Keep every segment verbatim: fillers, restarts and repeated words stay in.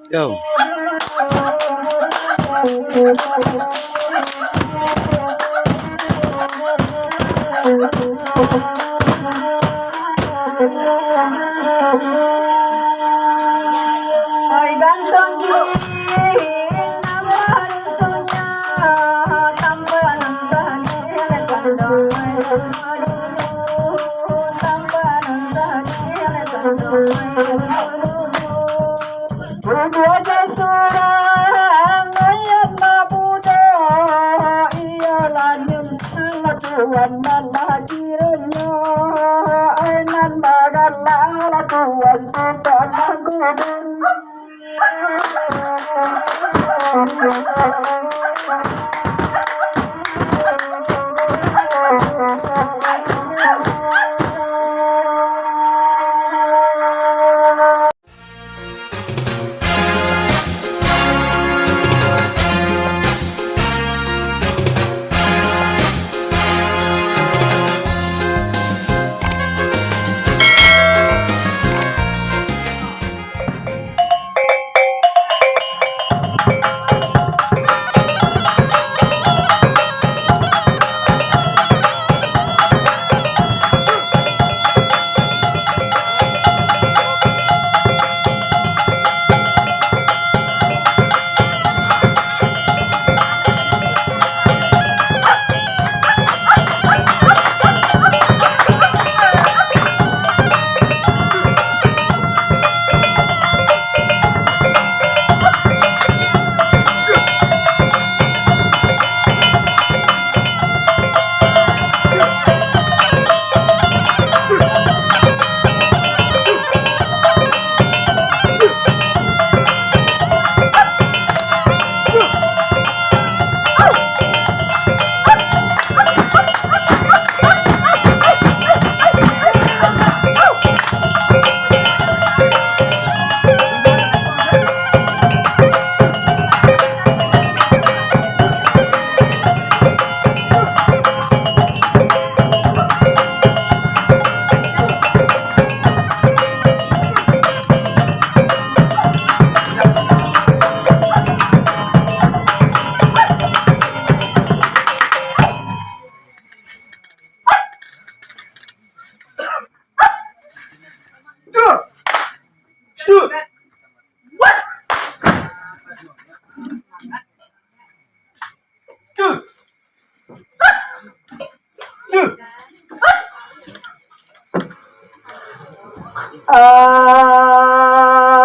Yo. Oi, gantong giring, tambah runtuhnya, tambah nambah nilai gantong. Duduak surang ayam babudo, iyolah nin tuan nan hadirnyo, ai nan bagalah tuan tu tanah gudang.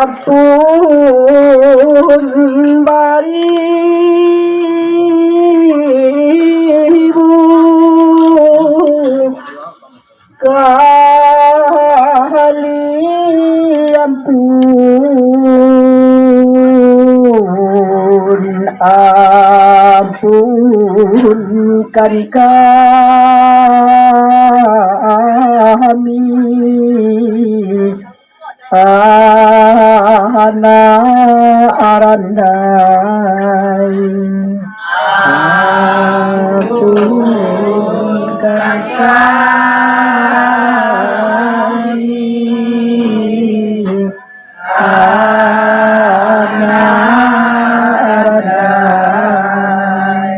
Ampun baribu kali ampun, ampunkan kami. Anak arandai, ampunkan kami, anak arandai.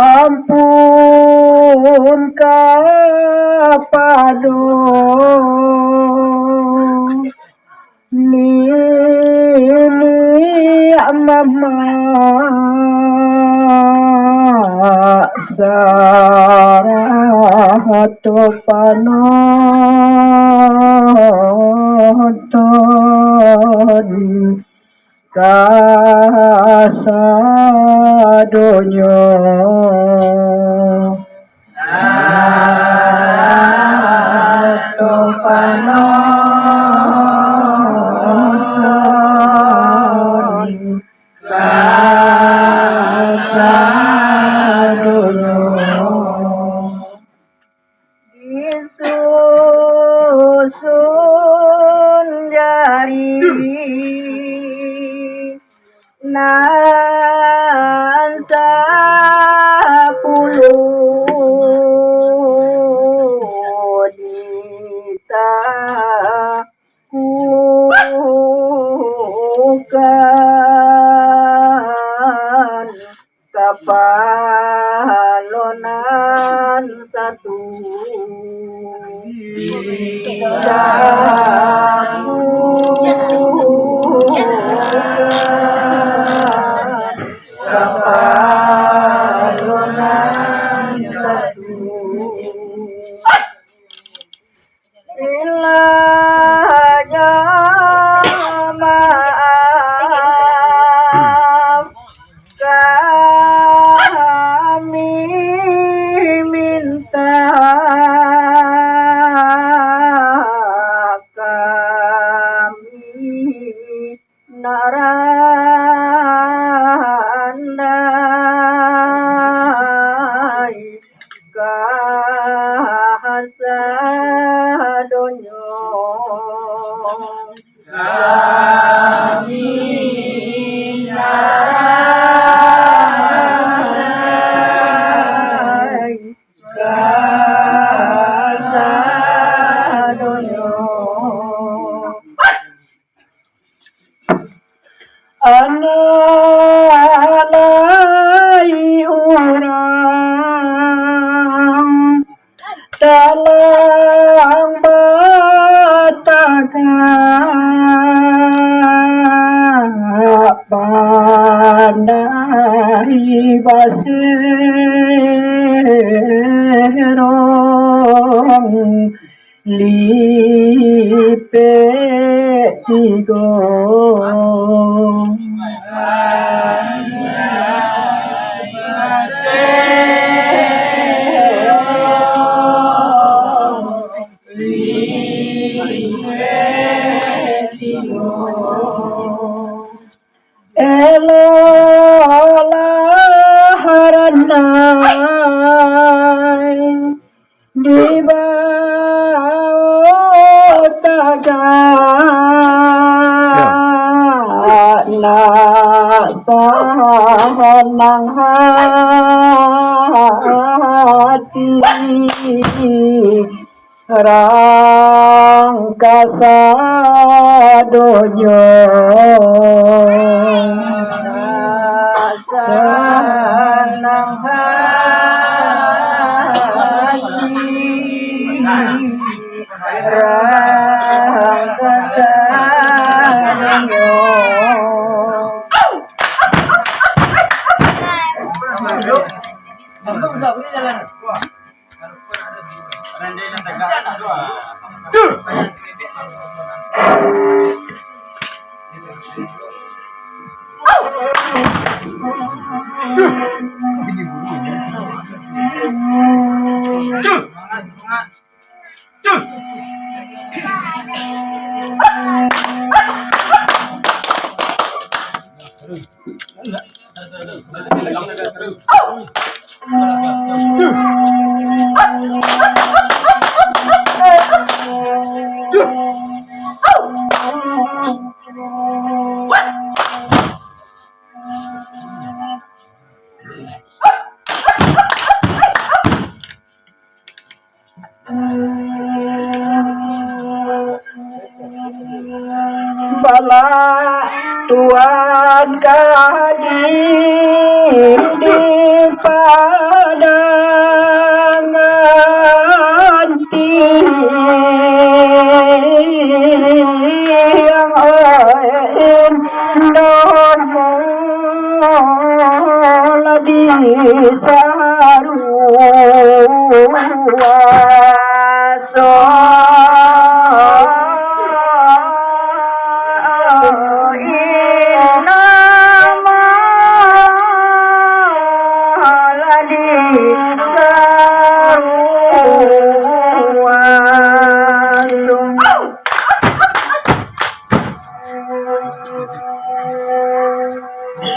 Ampun kapado niniak mamak sarato panonton kasadonyo. Sarato panonton kasadonyo. Disusun jari nan sapuluah satu. Kapalo nan satu. Bila jamaah kami minta, kami nak randai ka sadonyo. Kami nak randai ka sadonyo. Anak lai urang talang batagak, pandai baserong lipek tigo. Eloklah randai di bawah tagak, nak sanang hati. Rang ka sadonyo sanang hati, rang ka sadonyo. Bala Tuan ka di, di padang anti yang indoh. Lah di saruaso, inama lah di saruaso.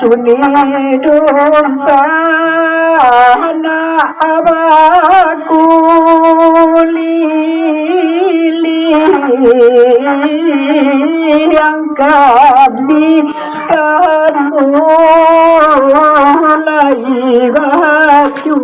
Suni dunsanak bakuliliang, kami kan mulai bacu.